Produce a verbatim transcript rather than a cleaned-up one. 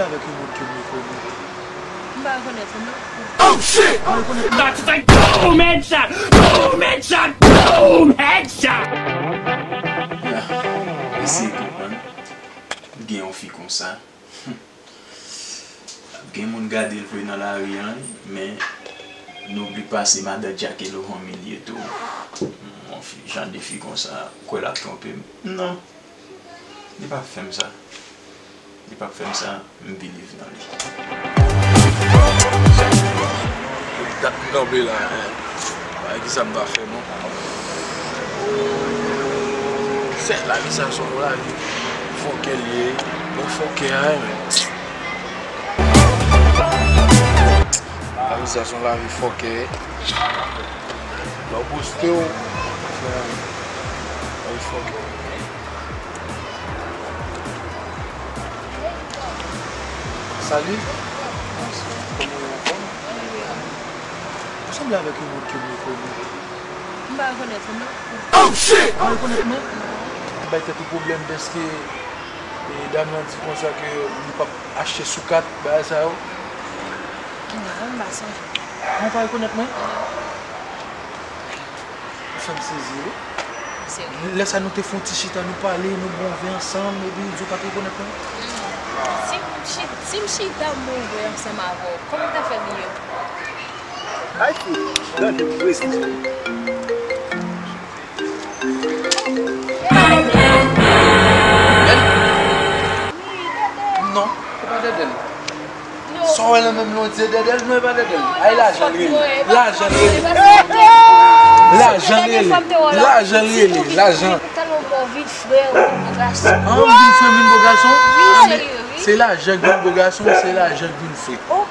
Avèk yon moun ke m rekonèt. M pa rekonèt ou, non. Oh shit! Ou pa rekonèt mwen? Boom, headshot! Boom, headshot! Boom, headshot! Ya, eseye konprann. Gen yon fi konsa. Ap gen moun gade l vre nan lari an, men nou oubli pa se madan Djakelo Fanmi li ye tou. Yon fi, jan de fi konsa, kwè l ap twonpe m. Non. Li p ap fè m sa. Li p ap fè m sa, m believe nan li. Dat m kanpe la, eh. Bagay ki sa m ta fè, non? Sèt la, ki sa son la, li fòkè li ye. Bon fòkè a, men. Lavi sa son lavi fòkè. Lè w poste w, lavi fòkè. Salut. Kòman w ye, anfòm? Ou sanble avèk yon moun ke m rekonèt. M pa rekonèt ou, non. Oh shit! Ou pa rekonèt mwen? Bay tèt ou pwoblèm dèske, e, dam nan di konsa ke li p ap achte sou kat, bagay sa yo. Non, m pa sonje. Ou pa rekonèt mwen? Ou fè m sezi, wi. Serye? Lè sa nou te fè yon ti chita, nou pale, nou bwè yon vè ansanm, epi ou di w pa t rekonèt mwen? Si m chi-, si m chita, m bwè yon vè ansanm avè w, kòman w ta fè m ye? Ay fi, gade yon prezans. Non, se pa Dèdèl. Sa w wè nan men m lan, se Dèdèl? Non, e pa Dèdèl. Ay, lajan l rele. Lajan l rele. Lajan l rele. Lajan l rele. Lajan. Tèlman w bon vin frè, w bon gason. An, m vin frè, m vin bon gason? Wi, serye, wi. Se lajan k vin bon gason, se lajan k vin frè. Oh.